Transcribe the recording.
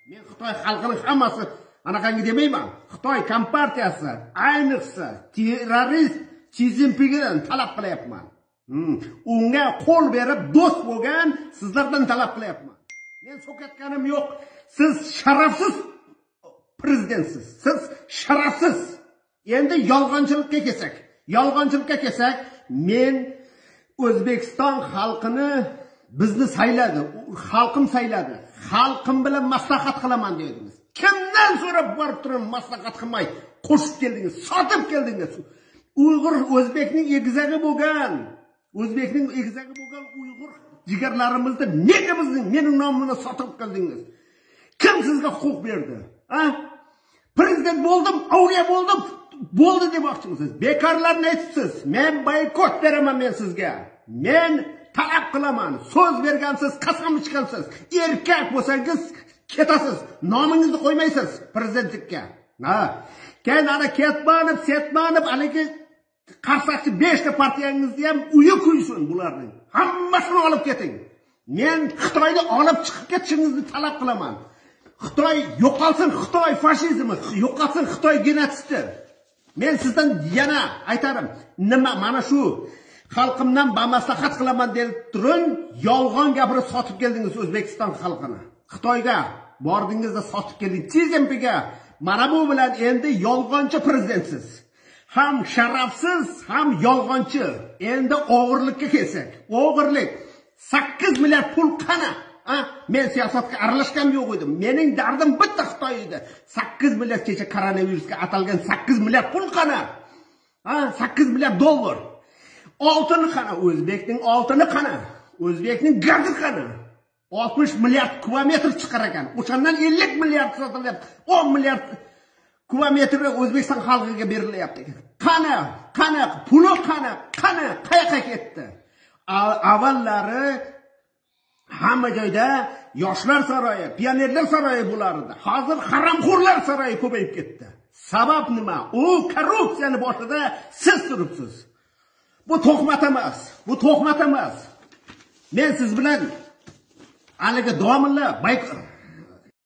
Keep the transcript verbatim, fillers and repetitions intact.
Men Xitoy xalqining hammasi anaqangi demayman. Xitoy kompartiyasi, ayniqsa terrorist Chi Zinpingdan talab qilyapman. Hmm. Unga qo'l berib do'st bo'lgan sizlardan talab qilyapman. Men so'kayotganim yo'q. Siz sharafsiz prezidentsiz. Siz sharafsiz. Endi yolg'onchilikka kelsak, yolg'onchilikka kelsak, men O'zbekiston xalqini bizni sayladi, xalqim sayladi. Xalqim bilan maslahat qilaman dedingiz. Kimdan so'rab borib turib maslahat qilmay qo'shib keldingiz, sotib keldingiz. Uyg'ur o'zbekning egizagi bo'lgan, o'zbekning egizagi bo'lgan uyg'ur jigarlarimizni nega bizning, mening nomimni sotib keldingiz? Kim sizga huquq berdi? A? Prezident bo'ldim, avliyo bo'ldim, bo'ldi demoqchimisiz? Bekorlarni aytibsiz. Men boykot beraman men sizga. Men talab qilaman. So'z bergansiz, qasam ichgansiz. Erkak bo'lsangiz ketasiz. Nomingizni qo'ymaysiz prezidentlikka. Ha. Keyin ana ketmanib, setmanib, haligi qarsakchi beshta partiyangizni ham uyi kuysin bularning. Hammasini olib keting. Men Xitoyni olib chiqib ketishingizni talab qilaman. Xitoy yo'qolsin, Xitoy fashizmi, yo'qolsin Xitoy genotsidi. Men sizdan yana aytarim, nima, mana shu xalqimdan bamaslahat qilaman deb turib, yolg'on gapirib sotib keldingiz O'zbekiston xalqini. Xitoyga bordingizda sotib keldingiz. Chi Zinpingga mana bu bilan endi yolg'onchi prezidentsiz. Ham sharafsiz, ham yolg'onchi. Endi o'g'irlikka kelsak, o'g'irlik. Sakkiz milliard pul qani? A? Men siyosatga aralashgan yo'q edim. Mening dardim bitta Xitoy edi. Sakkiz milliard kecha koronavirusga atalgan sakkiz milliard pul qani? Ha, sakkiz milliard dollar. Oltini qani? O'zbekning oltini qani? O'zbekning gazi qani? Oltmish milliard kubometr chiqar ekan. O'shandan ellik milliard sotilyapti. O'n milliard kubometr O'zbekiston xalqiga berilyapti. Qani? Qani? Puli qani? Qani? Qayoqqa ketdi? A-, avvallari hamma joyda yoshlar saroyi, pionerlar saroyi bo'lardi. Hozir haromxo'rlar saroyi ko'payib ketdi. Sabab nima? U korrupsiyani boshida siz turibsiz. Bu tuhmat emas. Bu tuhmat emas. Men siz bilan haligi domilla Bayk-,